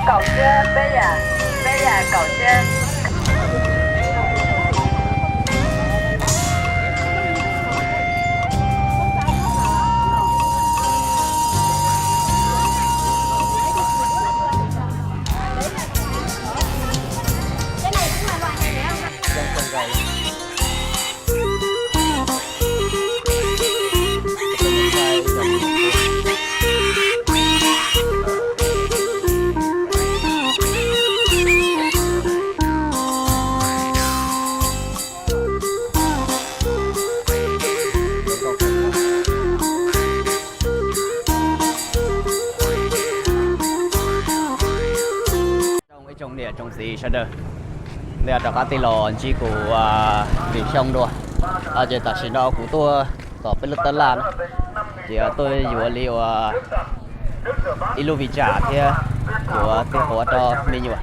Kaum txhiab, peb yam, peb yam kaum txhiab. Ib tsoom niam tsoom txiv sawv daws, nej rov qab tig los ntsib kuv Lis Xyooj dua. Ces tam sim no kuv tuaj tom peb lub tab laj na, ces tuaj yuav li uas ib lub vij tsam thiab yuav tej quav rau me nyuam.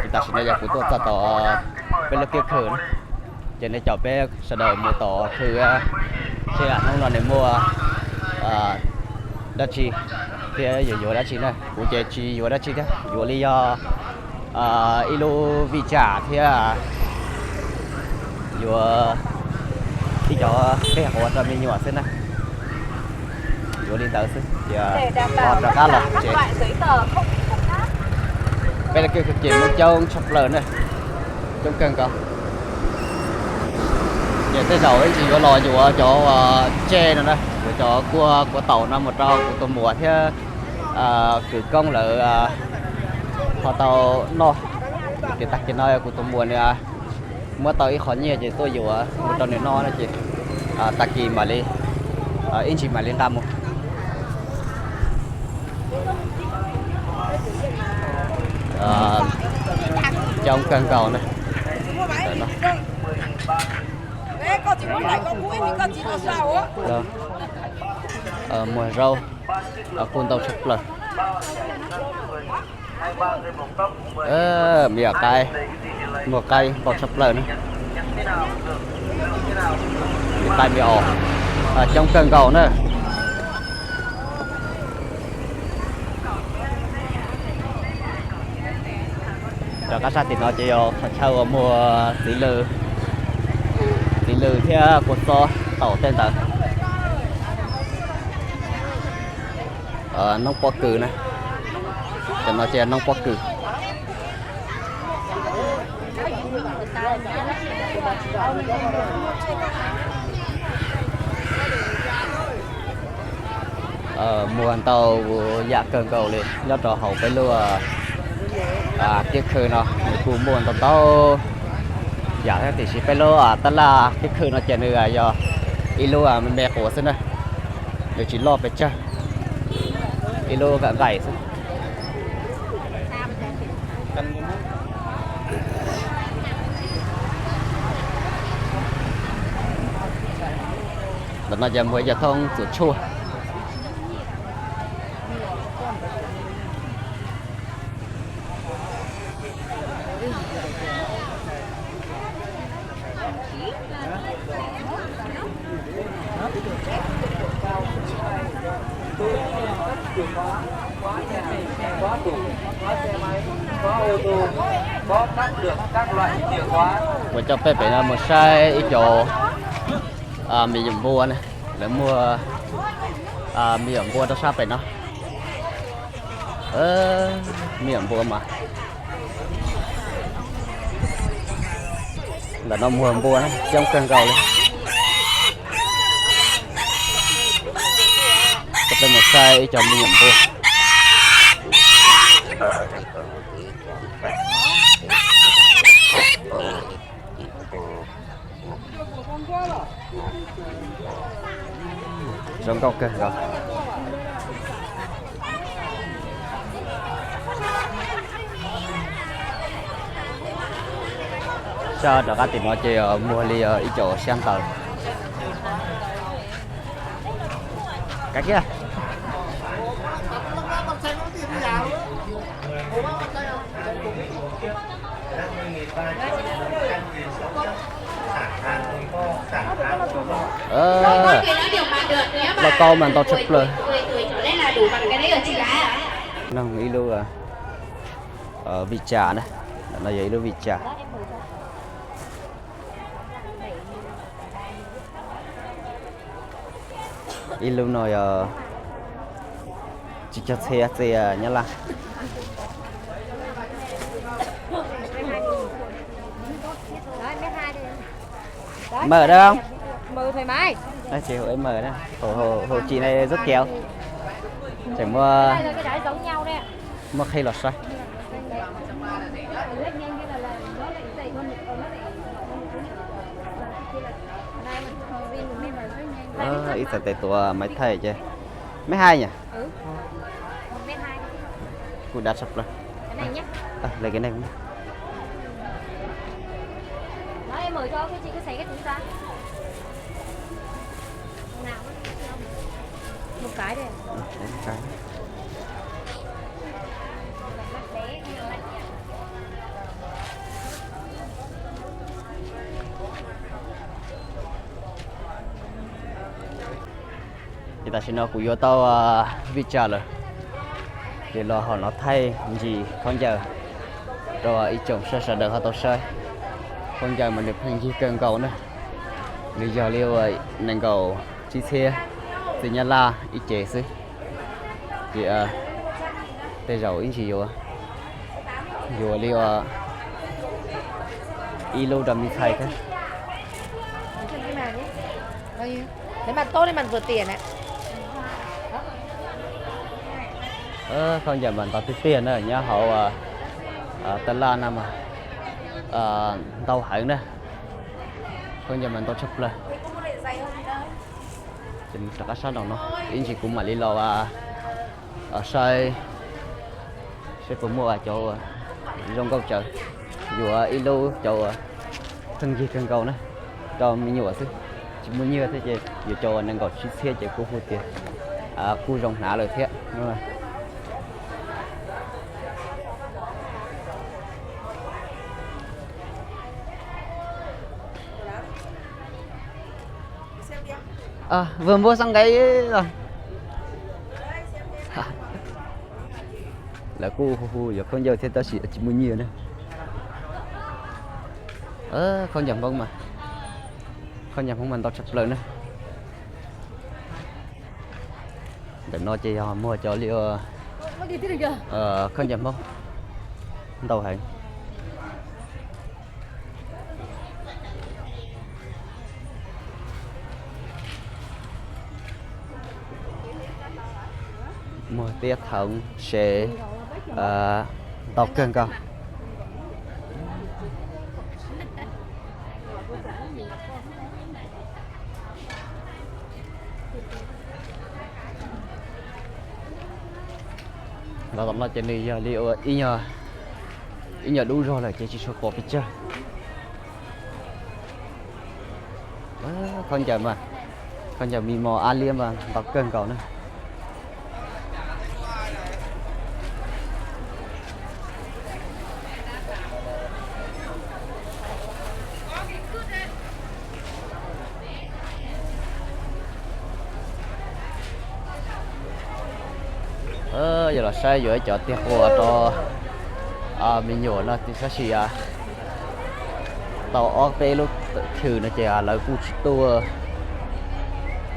Ces tam sim no yog kuv tuaj txog tom peb lub kiab khw na, ces nej caum peb sawv daws mus tom khw seb hnub no nws muaj dab tsi thiab yuav yuav dab tsi na. Kuv ces tsis yuav dab tsi thiab, yuav li yog ib lub vij tsam thiab yuav ib cov tej quav rau me nyuam xwb na. Yuav li ntawd xwb ces rov qab los tsev. Peb lub kiab khw ces muaj coob tshaj plaws na, coob kawg nkaus. Ces tej zaum ib ntsis yuav los yuav cov ntses no na, yuav cov kuaj kuav taum no mus rau kuv tus muam thiab kwv Koob lawv ho tau noj. Ces tag kis no kuv tus muam nws muab tau ib qho nyiaj ces tuaj yuav mus rau nws noj no ces tag kis mam li, ib ntsis mam li nqa mus. Coob kawg nkaus na. Muag zaub kuj ntau tshaj plaws. Me nyuam qaib, muag qaib ntau tshaj plaws na. Me qaib me os coob kawg nkaus na. Rov qab sab tim no ces yog qhov chaw uas muag txiv lws, txiv lws thiab kua txob taum tej ntawd. Noob pob kws na, cov no ces noob pob kws. Muag ntau yam kawg nkaus li nyob rau hauv peb lub kiab khw no, nws kuj muaj ntau ntau yam thiab, tiam sis peb lub tab laj kiab khw no ces nws yog ib lub me me quav xwb na, nws tsis loj pes tsawg, ib lub nqaim nqaim xwb. Ntawm no ces muag ib co thoob txuas tshuaj. Kuv coj peb pem no mus saib ib co me nyuam npua na, lawv muag me nyuam npua rau sab pem no. Me nyuam npua mas ntawm no muag npua coob kawg nkaus li. Coj peb mus saib ib co me nyuam npua. Zoo nkauj kawg nkaus. Sab rov qab tim no ces muag li ib co xyab ntawv. Kav kiag. Lauj kaub mas ntau tshaj plaws. Noog ib lub Vij tsam na, no yog ib lub vij tsam. Ib lub no yog tsib caug txhiab txiaj Nyab Laj. Mawm da. Ces hauv mawm na, hauv tsim ne zuj kiav. Tseem muaj, muaj qhib los saib. Ib txhais tes tuav maiv thaij ces, maiv hais nyam. Kuj dab tshaj plaws. Ces tam sim no kuv yuav tau vij tsam lawm, ces los hauv no thaij ntsis khaub ncaws rau ib tsoom saib sawv daws ho tau saib. Khaub ncaws mas nws pheej yig kawg nkaus na, nws yog li uas nees nkaum tsib txhiab txiaj Nyab Laj ib ce xwb. Ces tej zaum ib ntsis yuav, yuav li uas ib lub rau me ntxhais thiab. Khaub ncaws mas ntau tiag tiag na, nyob hauv taj laj no mas ntau heev na. Khaub ncaws mas ntau tshaj plaws. Ces mus rov qab sab nraum no, ib ntsis kuv mam li los saib, saib puas muaj cov zoo nkauj tsawv. Yuav ib lub cov uas pheej yig kawg nkaus na, rau me nyuam xwb, tsis muaj nyiaj thiab ces yuav cov uas nees nkaum tsib txhiab ces kuj hu tias kuj zoo hnav lawm thiab. Vwg npuab xab nqeeb. Lawv kuj hu hu yuav khaub ncaws thiab tab sis tsis muaj nyiaj na. Khaub ncaws Hmoob mas, khaub ncaws Hmoob mas ntau tshaj plaws na. Ntawm no ces yog muag cov li khaub ncaws Hmoob ntau heev. Muag tiab thoov sev ntau kawg nkaus. Los tom no ces nws yog li ua ib nyuag dub zog lawm ces tsis tshua pom pes tsawg. Khaub ncaws mas, khaub ncaws mi mos ab liab mas ntau kawg nkaus na. Yog los saib yuav ib cov tiag quas rau me nyuam no tab sis tau ob peb lub thwm no ces lawv kuj tsis tuaj,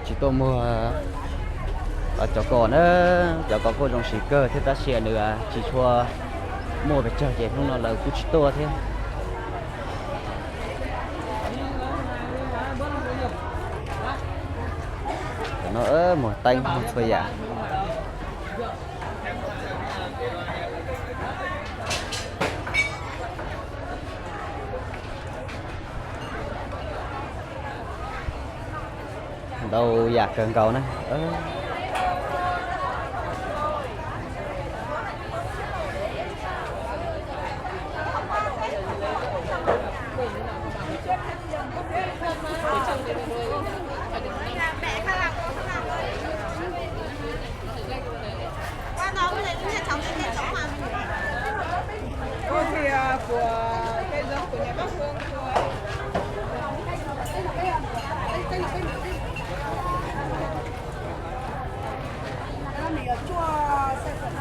tsis tuaj muag cov ko na. Cov ko kuj zoo siv kawg thiab tab sis nws tsis tshua muaj pes tsawg ces hnub no lawv kuj tsis tuaj thiab. Tam no muag teeb muag txhua yam. Ntau yam kawg nkaus na. Ua thì của cái giống của nhà bác Hương của Đó, mình ở chua xe phần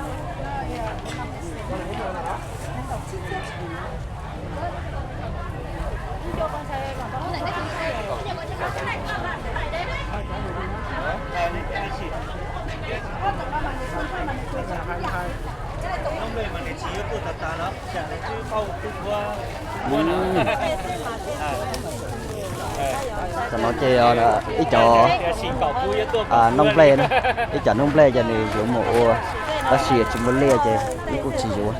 Cov no ces ib cov noob nplej na, ib cov noob nplej ces nws yuav mus ua, tab sis tsis muaj liaj ces nws kuj tsis yuav.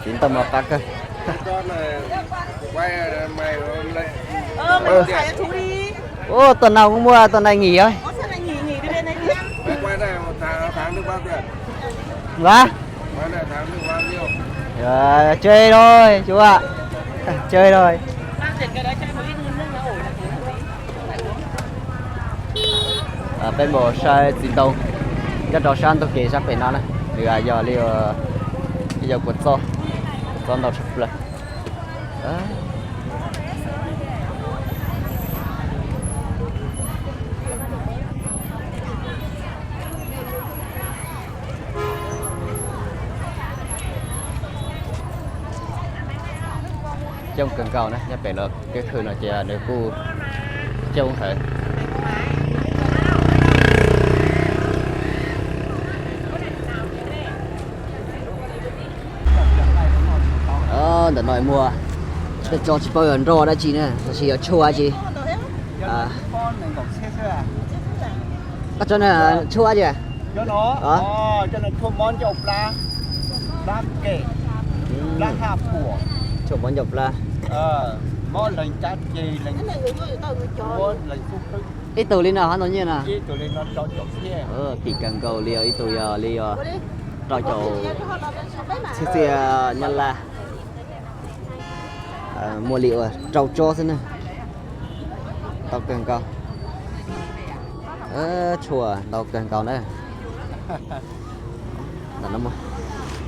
Txiv ntoo mas qab kawg. Ua tuaj no kuj muaj tuaj no nghỉ. Hva? Chơi thôi chú ạ. Chơi thôi. Peb mus saib txiv ntoo nyob rau sab ntug kev sab pem no na. Nws yog li ib yam kua txob, kua txob ntau tshaj plaws. Coob kawg nkaus na, nyob pem lawv kev khw no ces nws kuj coob heev. Ntawm no muaj tej tso tsis paub yog nroj dab tsi na, tab sis yog tshuaj dab tsi. Koj tso na, tshuaj dab tsi? Tshuaj mob ncauj plab. Tshuaj mob ncauj plab. Ib tug li no hov ntau nyiaj na? Kim kawg nkaus li os, ib tug yog li os rau caum txhiab txiaj Nyab Laj. Muaj li uas rau tsob xwb na. Ntau kawg nkaus. Tshuaj ntau kawg nkaus na.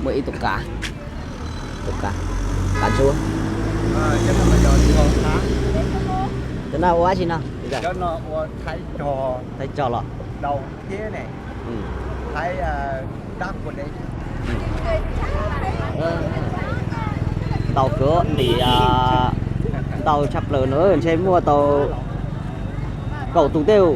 Muaj ib tug qav, tus qav, qav ntsuab. Cov no ua dab tsi no? Thaib cog los? Ntau kawg li, ntau tshaj plaws na, ntshe muaj tau kaum tus tej.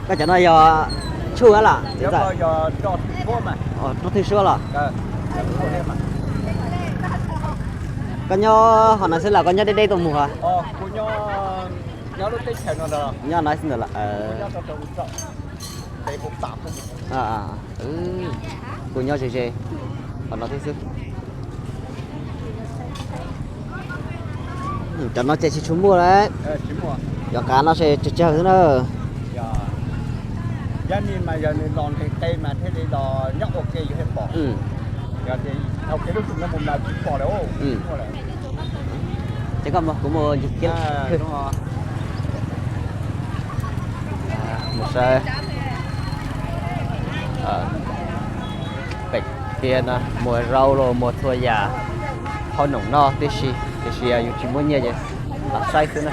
Koj cov no yog tshuaj los? Roj thwj suab los? Koj nyob hov no xwb los koj nyob deb deb tuaj mus hov? Nyob no xwb ntawd los? Kuv nyob ze ze qhov no thiab xwb. Cov no ces tsis tshua muaj lawm. Cov qav no ces tsawg tsawg xwb na. Ces koj mus, kuv mus ncig kiab. Mus saib pem kiab no muag zaub los muag txhua yam hauv noom noj tib si, tiam sis yus tsis muaj nyiaj ces los saib xwb na.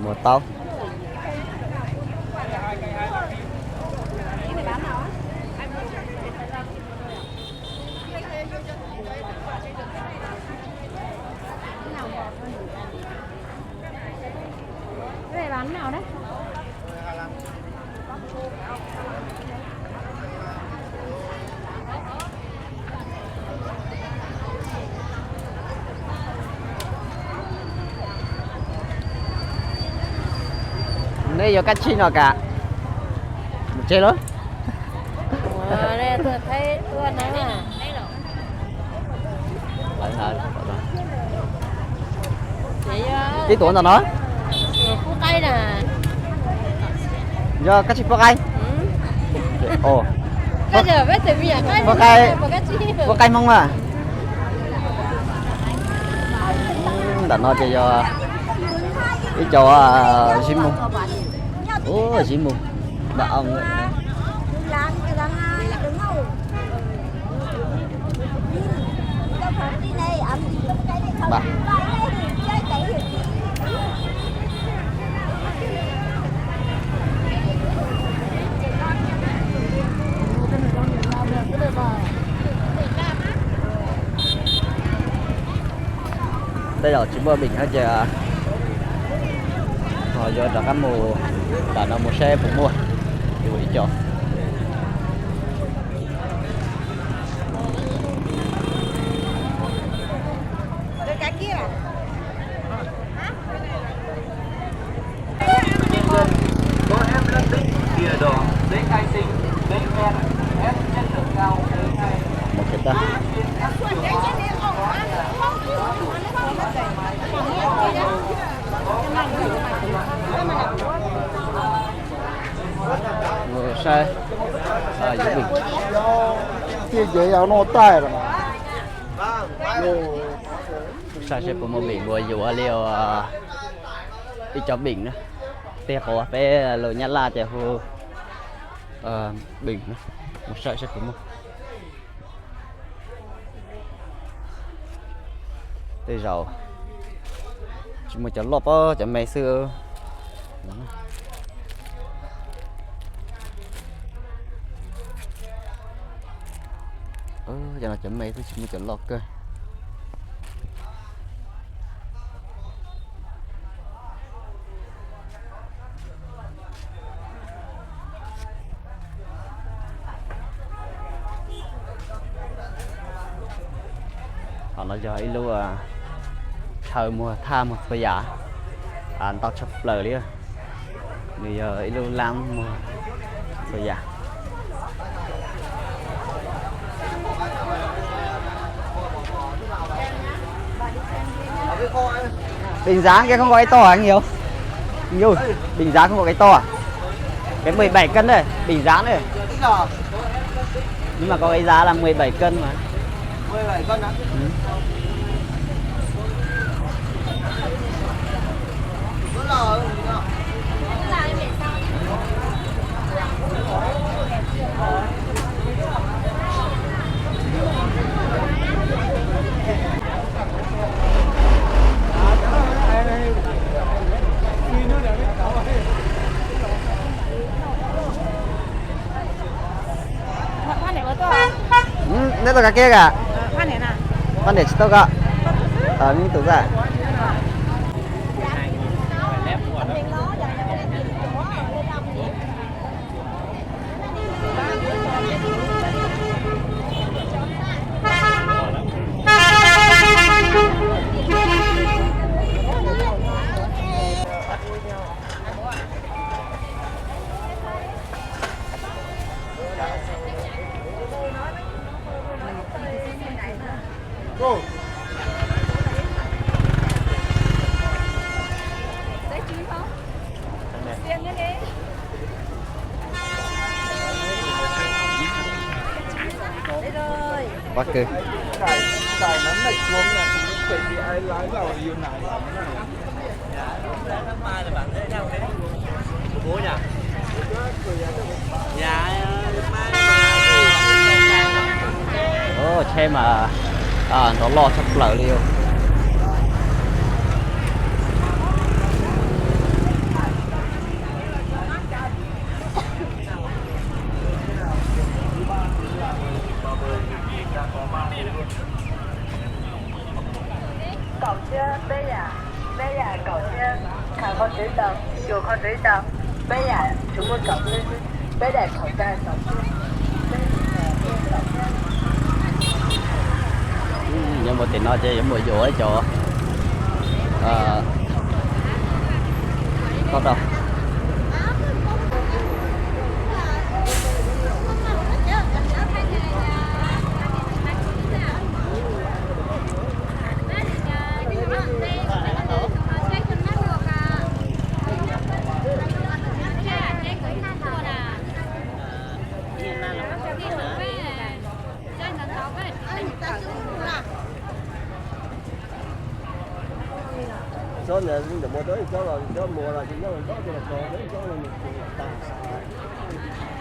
Muag taub. Neb yuav kab tsib no kam? Mus tsev lawm. Tib tuav ntawm no. Yog kab tsib pub qaib. Pub qaib, pub qaib Hmoob na. Ntawm no ces yog ib co zib mus. Ua zib mus. Npam oo. Tej zaum tsis muaj beem no ces ho yuav rov qab mus nram no mus saib puas muaj ib co. Saib, saib seb puas muaj beem uas yuav li ib co beem na. Tej qhov peb lus Nyab Laj ces hu beem na. Mus saib seb puas muaj. Tej zaum tsis muaj cov loj, pab cov me xwb. Cov no cov me xwb, tsis muaj cov loj kawg. Qhov no yog ib lub chaw muag thaj muag txhua yam ntau tshaj plaws li. Nws yog ib lub lab muag txhua yam. Bình giá kia không có cái to hả anh Hiếu? Anh Hiếu, bình giá không có cái to à? Cái mười bảy cân đây, bình giá này. Nhưng mà có cái giá là mười bảy cân mà. Neb tau kab kiab a? Paj niam tsis tau koj. Neb tus a. Pab kawg. Tsheb mas nrov loj tshaj plaws li os. Cổng trước, bếp nhà, bếp nhà cổng trước. Thẳng con dưới tầng, chùa con dưới tầng. Bếp nhà, chúng tôi cổng trước. Bếp để khẩu trang cổng trước. Yuav mus tim no ces yuav mus yuav ib co tod rau.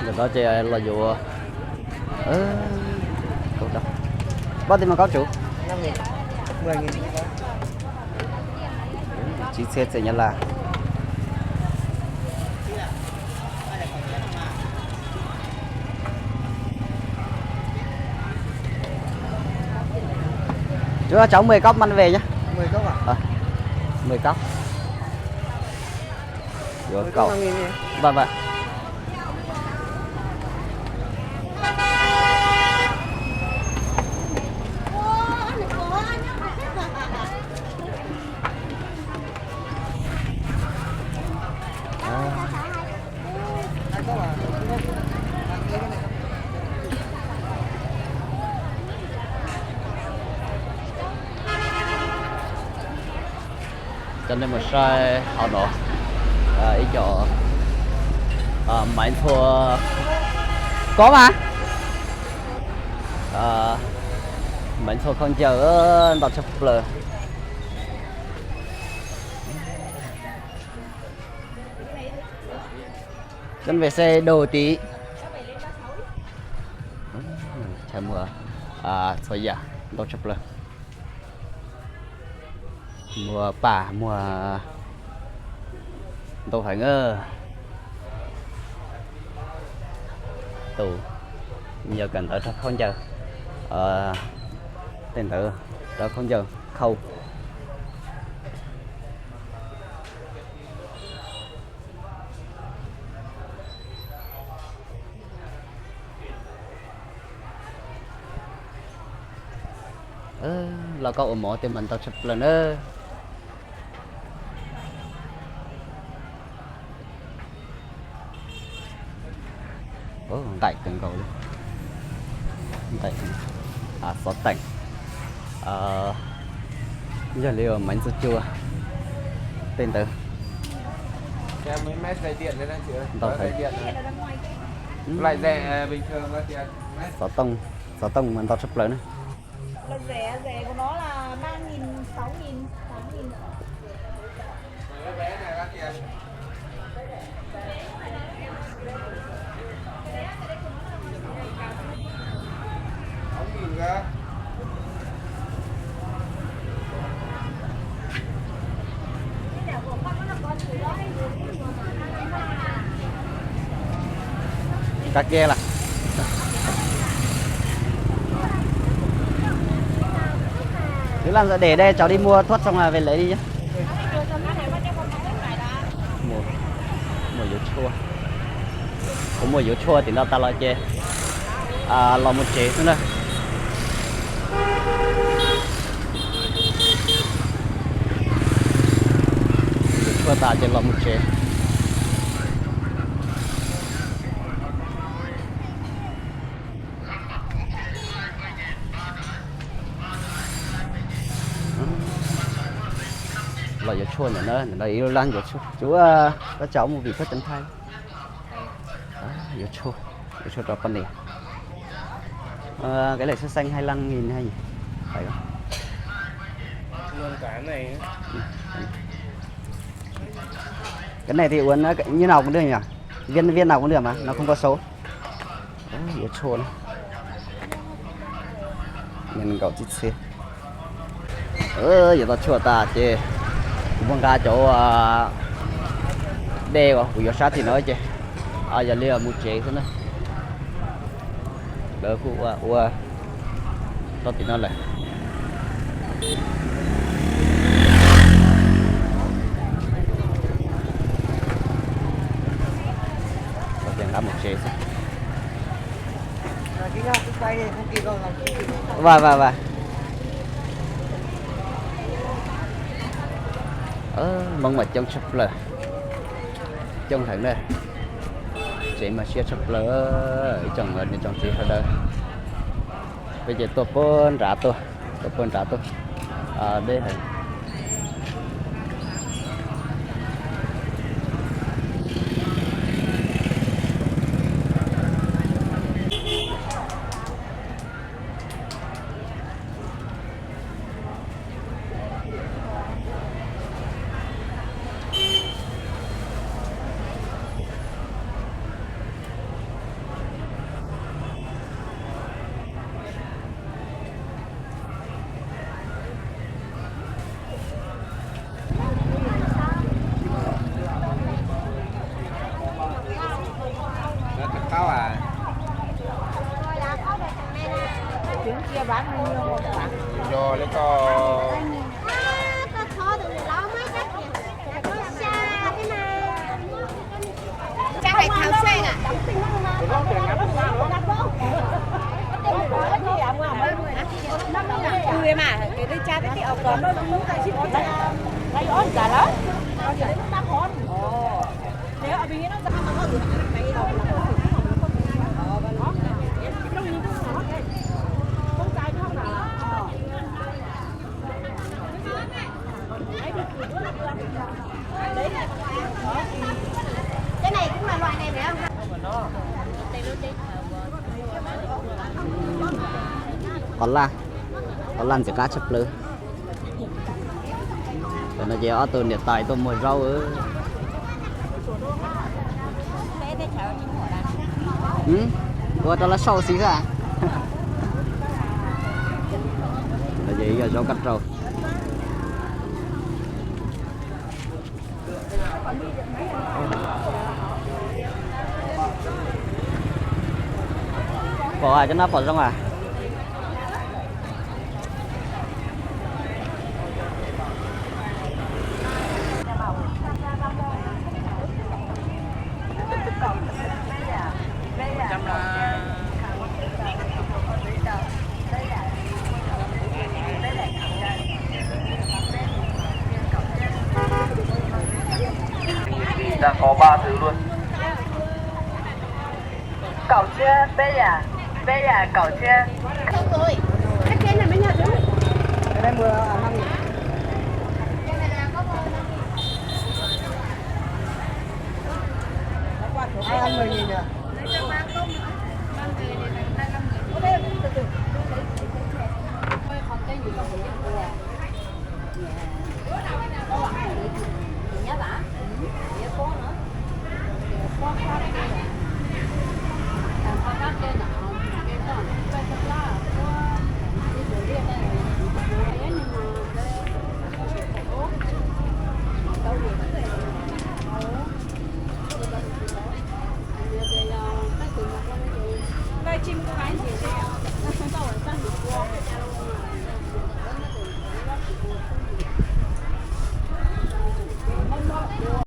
Ntawm no ces los yuav, kaum rau, bab tej mas kaub tsuv, tsib txhiab txhiab Nyab Laj. Chú cho cháu mười cốc măn về nhé. Mười cốc à? Ờ, mười cốc. Mười cốc cậu. Năm nghìn nhỉ? Vâng, vâng. Cov nej mus saib hauv no, ib co maiv ntxhua, có mà, maiv ntxhua khaub ncaws ntau tshaj plaws. Cov về xe đồ tí. Tshaj muag txhua yam ntau tshaj plaws. Muag pam muag ntau heev. Tus yog kawm ntawv rau khaub ncaws, tej ntawd rau khaub ncaws khau. Los koj ua mov tej mas ntau tshaj plaws na. Nqaim kawg nkaus li. Nqaim, xov teem, yog li maiv ntxhua cua tej ntawd. Ntau heev. Xov tooj, xov tooj mas ntau tshaj plaws na. Kab kiag lawm. Cứ làm ra để đây cháu đi mua thuốc xong là về lấy đi nhé. Muaj, muaj yuav tshuaj, kuv muaj yuav tshuaj tim no tas los ces los mus tsev xwb na. Yuav tshuaj tas ces los mus tsev. Los yuav tshuaj ntawm no, ntawm no ib lub lab yuav tshuaj, tshuaj, koj tsav movie koj tseem thaij. Yuav tshuaj, yuav tshuaj rau poj niam. Cái này xanh xanh hai lăm nghìn hay gì? Phải không? Cái này thì uống như nào cũng được nhỉ? Viên, viên nào cũng được mà, nó không có số. Yuav tshuaj na. Nkaum tsib txhiab. Yuav tau tshuaj tas ces kuv muab nqa cov dej uas kuv yuav sab tim no ces yog li mus tsev xwb na. Lawv kuj ua, ua rau tim no lawm. Ces nqa mus tsev xwb. Vam, vam, vam. Hmoob mas coob tshaj plaws, coob heev na. Tsev mas siab tshaj plaws, ib tsoom niam tsoom txiv sawv daws. Peb ces tuaj puag nrad tuaj, tuaj puag nrad tuaj, deb heev. Yog li koj. Qos laj, qos laj ntxim qab tshaj plaws. Tam no ces ob tug niam tais tuaj muag zaub. Ua rau lawv sau xwb xwb. Ces yog zaub kab rau. Pom cov no pom zoo a. Đang có ba thứ luôn. Cẩu chiên, bé già, bé già cẩu chiên.